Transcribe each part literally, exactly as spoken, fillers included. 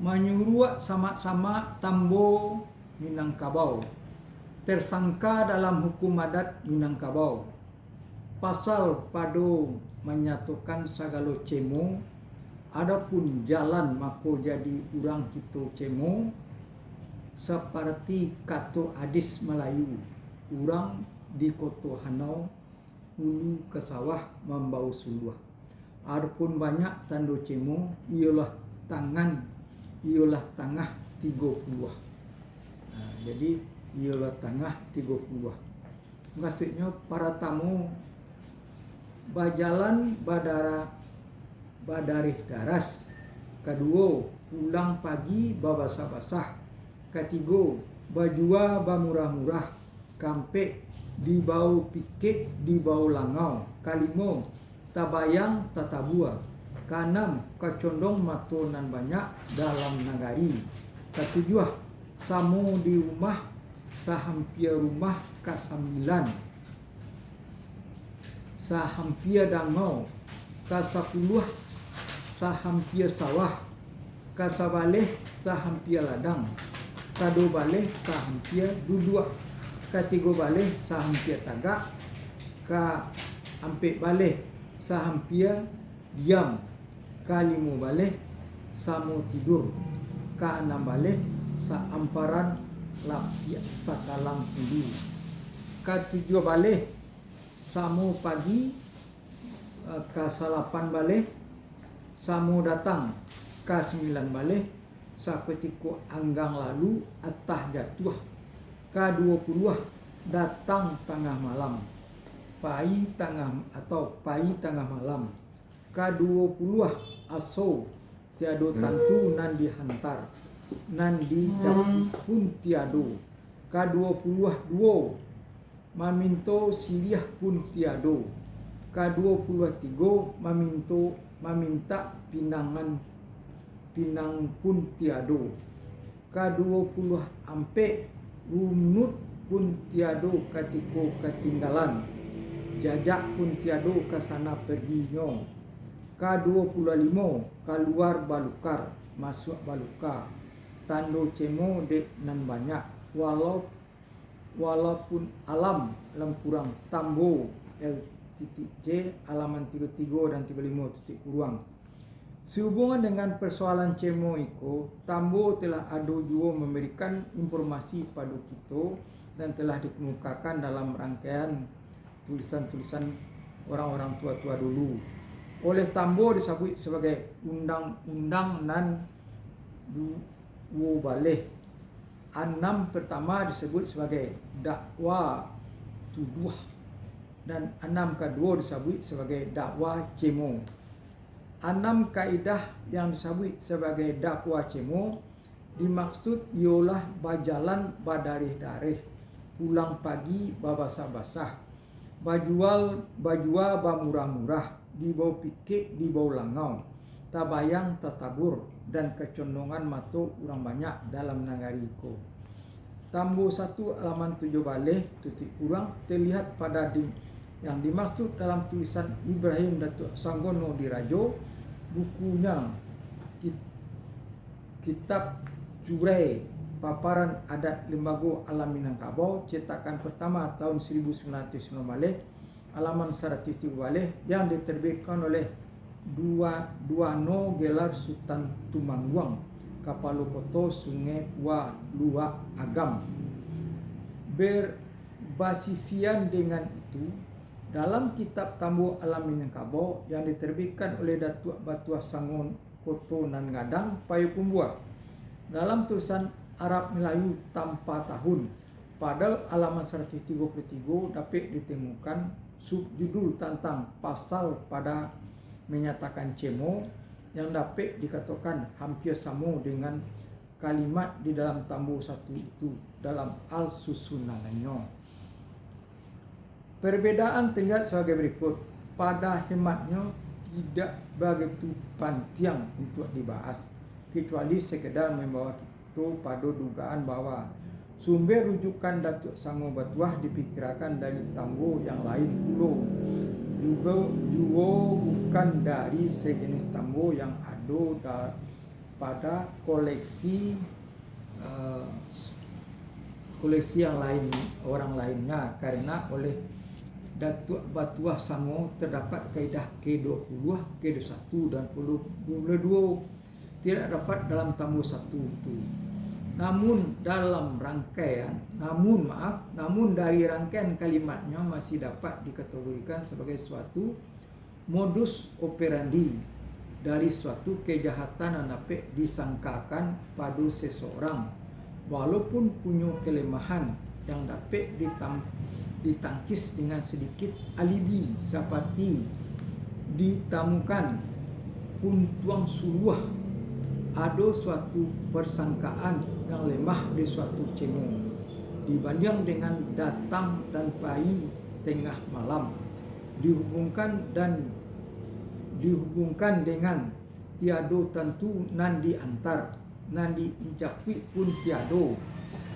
Manyuruak samak-samak tambo Minangkabau, tersangka dalam hukum adat Minangkabau, pasal pado manyatokan sagalo cemo, adopun jalan mako jadi urang kito cemo, saparati kato adis Malayu, urang di koto hanau, ulu ka sawah mambao suluah. Adopun banyak tando cemo, iyolah tangan, iyolah tangah tigo puluah. Nah, jadi, iyolah tangah tigo puluah. Maksudnyo, paratamo, bajalan badara-, badareh daras. Kaduo, pulang pagi babasah-basah. Katigo, bajua bamurah-murah. Kaampek, dibao pikek, dibao langau. Kalimo, tabayang tatabua. Kaanam, kacondong mato nan banyak dalam nagari. Katujuah, samo di rumah, sahampia rumah. Kasambilan, sahampia dangau. Kasapuluah, sahampia sawah. Kasabaleh, sahampia ladang. Kaduabaleh, sahampia duduak. Katigobaleh, sahampia tagak. Kaampekbaleh, sahampia diam. Kalimobaleh, samo tidur. Kaanambaleh, saamparan lapiak sakalang hulu. Katujuahbaleh, samo pagi. Kasalapanbaleh, samo datang. Kasambilanbaleh, sakutiko anggang lalu, atah jatuah. Kaduo puluah, datang tangah malam, pai tangah, atau pai tangah malam. Kaduo puluah, aso, tiado tantu nan dihantar, nan dijawek pun tiado. Kaduo puluah duo, maminto siriah pun tiado. Kaduo puluah tigo, maminto, mamintak pinangan, pinang pun tiado. Kaduo puluah ampek, runuik pun tiado katiko katinggalan, jajak pun tiado ka sana perginyo. Kaduo puluah limo, kalua balukar, masuak baluka. Tando cemo dek nan banyak, walau, walaupun alam lampuruang tambo, L titik C, alaman tigo tigo dan tigo limo titik kuruang. Sehubungan dengan persoalan cemo iko, Tambo telah ado juo mambarikan informasi pado kito dan telah dikemukakan dalam rangkaian tulisan-tulisan orang-orang tua-tua dulu. Oleh Tambo disabuik sabagai undang-undang nan duo baleh. Anam pertama disabuik sabagai dakwa tuduah, dan anam kaduo disabuik sabagai dakwa cemo. Anam kaidah yang disabuik sabagai dakwa cemo dimaksud iyolah bajalan badareh-dareh, pulang pagi babasah-basah, bajual, bajua bamurah-murah, dibao pikek, dibao langau, tabayang tatabur, dan kacondongan mato urang banyak dalam nagari ko. Tambo satu alaman tujuah baleh titik kurang, terlihat pada di, yang dimaksud dalam tulisan Ibrahim Datuak Sanggono Dirajo, bukunya Kit-, Kitab Curai Paparan Adat Limbago Alam Minangkabau, cetakan pertama tahun seribu sembilan ratus sembilan baleh, alaman saratus tigo baleh, yang diterbitkan oleh Dua-, Duano Gelar Sutan Tumangguang, Kapalo Koto Sungai Pua, Luak Agam. Ber-, basisian dengan itu, dalam kitab Tambo Alam Minangkabau yang diterbitkan oleh Datuak Batuah Sangon Koto Nan Gadang, Payokumbuah, dalam tulisan Arab Melayu tanpa tahun, pada alaman saratus tigo puluh tigo dapek ditemukan subjudul tantang pasal pada menyatakan cemo, yang dapek dikatokan hampir samo dengan kalimat di dalam Tambo satu itu dalam al susunannyo. Perbedaan terlihat sabagai berikut. Pada hematnyo, tidak bagitu pantiang untuak dibahas, kecuali sekedar membawa kito pado dugaan bahwa sumber rujukan Datuak Sango Batuah dipikirakan dari Tambo yang lain pulo, jugo, juo bukan dari sejenis Tambo yang ado da-, pada koleksi, eh, koleksi yang lain, orang lainnya, karena oleh Datuak Batuah Sango terdapat kaidah K dua puluh, K dua puluh satu dan puluh, dua puluh dua tidak dapat dalam tambo satu itu. Namun dalam rangkaian, namun maaf, namun dari rangkaian kalimatnya masih dapat dikategorikan sebagai suatu modus operandi dari suatu kejahatan nan dapek disangkakan pado seseorang, walaupun punyo kelemahan yang dapek ditam-, ditangkis dengan sedikit alibi, seperti ditamukan puntuang suluah, ado suatu persangkaan yang lemah di suatu cemo dibanding dengan datang dan pai tengah malam, dihubungkan dan dihubungkan dengan tiado tantu nan diantar, nan diijakuik pun tiado.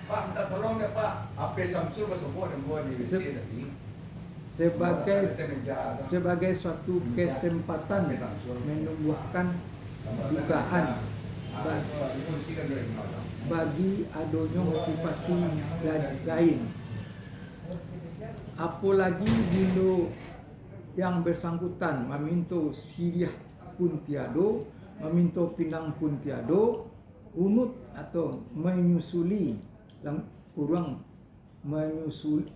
Pak, minta tolong dek, Pak. H P Samsul basobok dan buah di Se-, W C tadi. Sebagai, Ada meja tu. Sebagai suatu Meja. Kesempatan H P Samsul. Menumbuhkan Gambar dugaan meja. Ah, ba-, itu, itu isi kan dari malam. Bagi adonyo motivasi la-, lain. Apolagi bilo yang bersangkutan maminto siriah pun tiado, maminto pinang pun tiado, runut atau manyusuli, lang-, kurang manyusul-,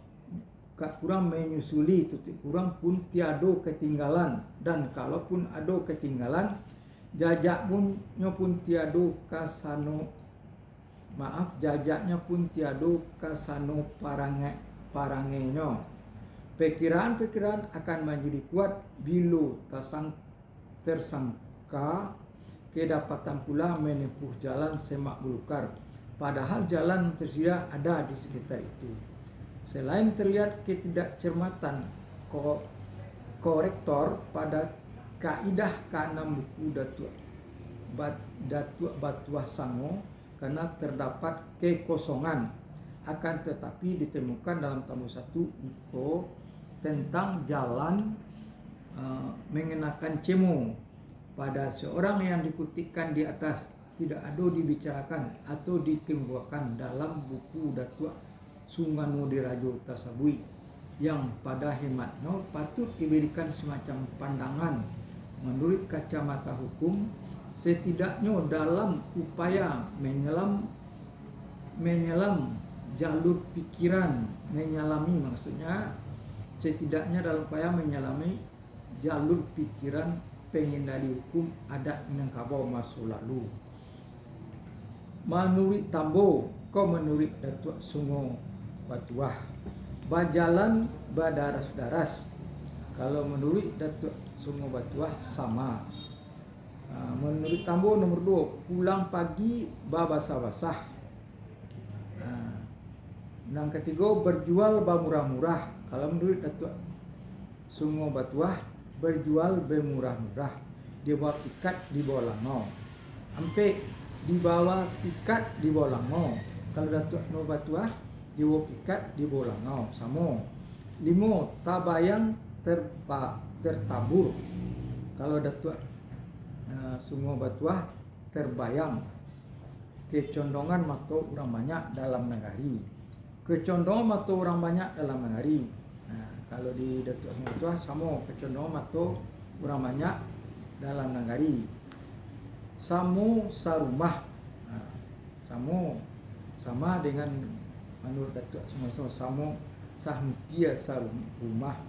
ka-, kurang manyusuli, tutuik kurang pun tiado katinggalan, dan kalaupun ado katinggalan, jajaknyo pun tiado kasano, maaf, jajaknyo pun tiado kasano parangai-, parangainyo. Pikiran-pikiran akan manjadi kuat bilo tasang-, tersangka kedapatan pula menempuh jalan semak belukar, padahal jalan tersedia ada di sekitar itu. Selain terlihat ketidakcermatan ko-, korektor pada kaidah kaanam buku Datuak Bat-, Datuak Batuah Sango, karena terdapat kekosongan, akan tetapi ditemukan dalam tambo satu iko tentang jalan, eh, mengenakan cemo pada seorang yang dikutipkan di atas tidak ado dibicarakan atau dikemukakan dalam buku Datuak Sungano Dirajo tasabuik, yang pada hematnyo patuik diberikan semacam pandangan manuruik kacamata hukum, setidaknyo dalam upaya menyelam, menyelam jalur pikiran, menyelami maksudnya, setidaknya dalam upaya menyelami jalur pikiran pengendali hukum adat Minangkabau maso lalu. Manuruik tambo, ko manuruik Datuak Sungo Batuah, bajalan badaras-daras. Kalau manuruik Datuak Sungo Batuah, sama. Ah, manuruik tambo nomor duo, pulang pagi babasah-basah. Ah, nan katigo, berjual bamurah-murah. Kalau manuruik Datuak Sungo Batuah, berjual bamurah-murah, dibawa pikat, dibawa langau. Ampek, dibawa pikat, dibawa langau. Kalau Datuak Sungo Batuah, dibawa pikat, dibawa langau, samo. Limo, tabayang, terpa-, tertabur. Kalau Datuak, eh, Sungo Batuah, terbayang. Kecondongan mato urang banyak dalam nagari. Kecondongan mato urang banyak dalam nagari. Nah, kalau di Datuak Sungo Batuah, samo kecondongan mato urang banyak dalam nagari. Samo sarumah. Nah, samo, sama dengan manuruik Datuak Sungo Batuah, samo sahampia sarumah.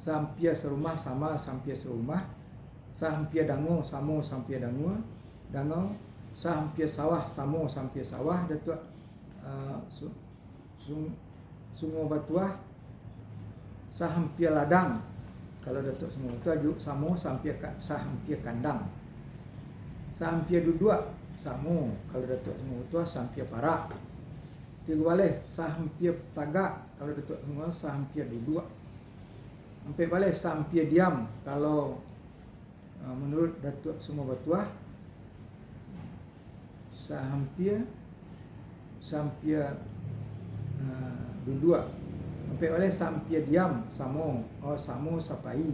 Sahampia sarumah, sama sahampia sarumah. Sahampia dango, samo sahampia dango, dango. Sahampia sawah, samo sahampia sawah, Datuak, eh, Su-, Sung-, Sungo Batuah. Sahampia ladang, kalau Datuak Sungo Batuah, ju-, samo sahampia ka-, sahampia kandang. Sahampia duduak, samo, kalau Datuak Sungo Batuah, sahampia parak. Tigo baleh, sahampia tagak, kalau Datuak Sungo Batuah, sahampia duduak. Ampek baleh, sahampia diam, kalau, ah, manuruik Datuak Sungo Batuah, sahampia, sahampia, ah, duduak. Ampek baleh, sahampia diam, samo, oh, samo sapai.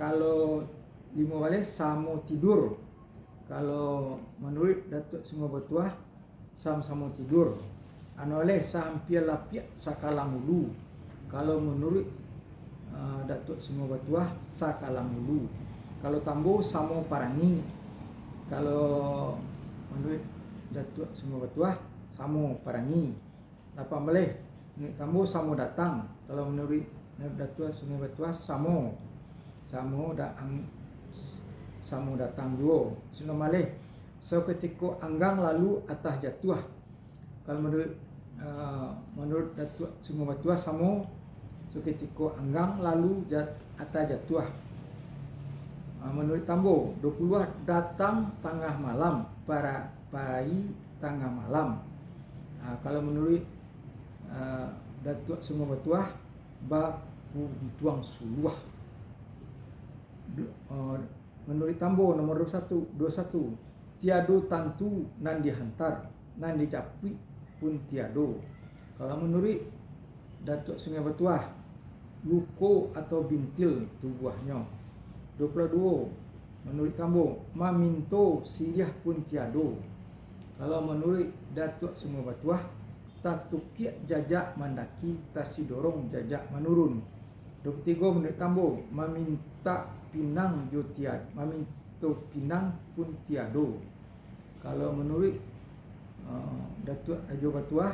Kalau limo baleh, samo tidur. Kalau manuruik Datuak Sungai Batuah, samo-samo tidur. Anam baleh, sahampia lapiak sakalang ulu. Kalau manuruik, ah, Datuak Sungai Batuah, sakalang ulu. Kalau Tambo, samo parangi. Kalau manuruik Datuak Sungai Batuah, samo parangi. Lapan baleh, manuruik Tambo, samo datang. Kalau manuruik Datuak Sungai Batuah, samo. Samo da-, ang-, samo datang juo. Sambilan baleh, sakutiko anggang lalu atah jatuah. Kalau manuruik, ah, manuruik Datuak Sungai Batuah, samo sakutiko anggang lalu jat-, atah jatuah. Ah, manuruik Tambo, duo puluah, datang tangah malam, para-, pai tangah malam. Ah, kalau manuruik, ah, Datuak Sungai Batuah, bakuntuang suluah. Du-, ah, manuruik Tambo, nomor duo satu, duo satu, tiado tantu nan dihantar, nan dijapuik pun tiado. Kalau manuruik Datuak Sungai Batuah, luko atau bintil tubuahnyo. Duo puluah duo, manuruik Tambo, maminto siriah pun tiado. Kalau manuruik Datuak Sungai Batuah, tatukiak jajak mandaki, tasidorong jajak manurun. Duo puluah tigo, manuruik Tambo, mamintak pinang jo tia-, maminto pinang pun tiado. Kalau manuruik, eh, Datuak Rajo Batuah,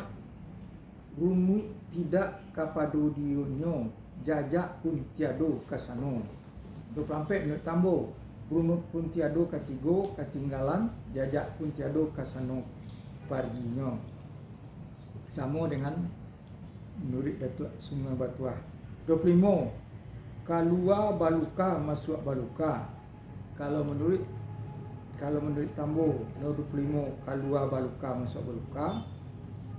runuik tidak kapado dirinyo, jajak pun tiado ka sano. Duo puluah ampek, manuruik Tambo, runuik pun tiado katigo katinggalan, jajak pun tiado ka sano pariginyo. Samo dengan manuruik Datuak Sungai Batuah. Duo puluah limo, kalua baluka, masuak baluka. Kalau manuruik, kalau manuruik Tambo, duo puluah limo, kalua baluka, masuak baluka.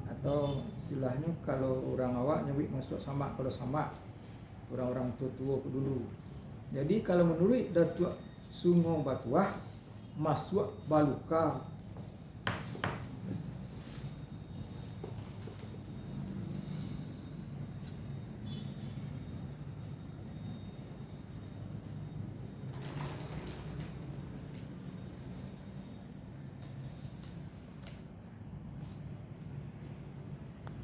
Atau istilahnyo, kalau urang awak nyabuik masuak samak, kalau samak, urang-urang tuo-tuo ko dulu. Jadi, kalau manuruik Datuak Sungai Batuah, masuak baluka